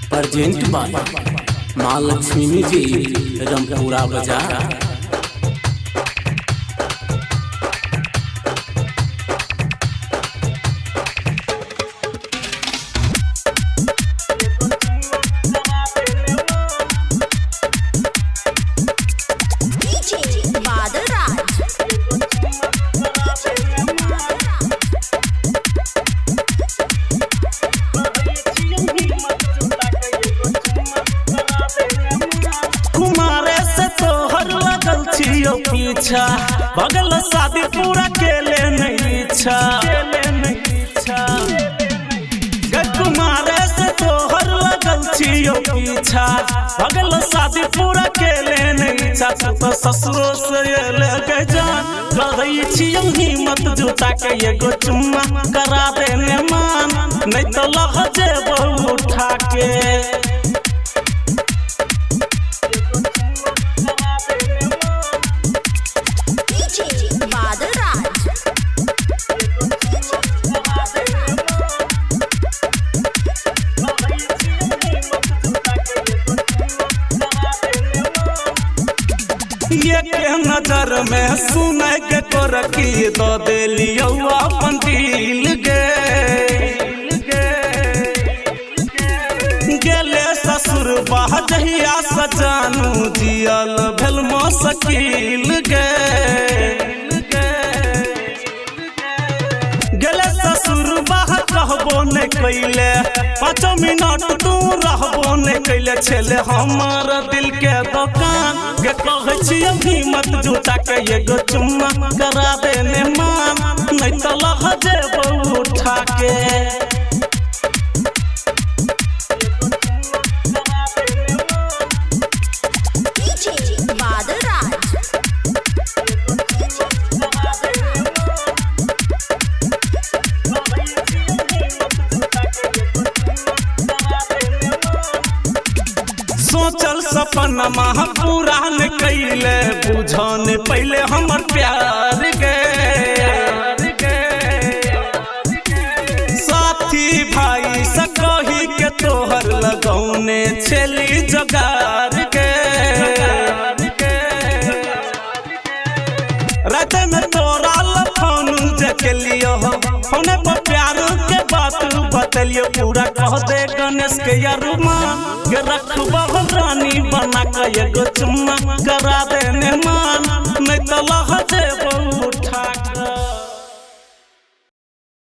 Present by माँ लक्ष्मी जी, रमपुरा बाजार। DJ Badal Raj. कुमारे से तोहर लगल छियो पीछा, बगल शादी पूरा केले नहीं इच्छा। गे कुमारे से तोहर लगल छियो पीछा, बगल शादी पूरा केले नहीं इच्छा। तू तो ससुरो से एले गे जान, रहै छियो हिम्मत जुटा के एगो चुम्मा करा देने मान, नहीं तो लह जेबौ उठा के। DJ Badal Raj. ये के नजर में सुन के तोरकी दो देलियौ अपन दिल गे। गेले ससुर बहजहिया सजानू जियल भेल मोसकील गे। गेले ससुर बाह कहबो ने कैले, 5 मिनट तू रहबो ने कैले। छेले हमर दिल के दुकान गे, कहै छियौ हिम्मत जुटा के एगो चुम्मा करा देने मान, नहीं तो लह जेबौ उठा के। DJ Badal Raj. सोचल सपनमा पूरा न कैले, बुझन पहले हमर प्यार गे। साथी भाई सकही के तोहर लगौने छेली जोगार के। रात में तोरा फोन जे केलियो हो, फोने पर प्यार के बात बतलियो। पूरा कह दे गणेश के अरुमान गे, रखबो रानी बना के एगो चुम्मा करा देने मान, नहीं तो लह जेबौ उठा के।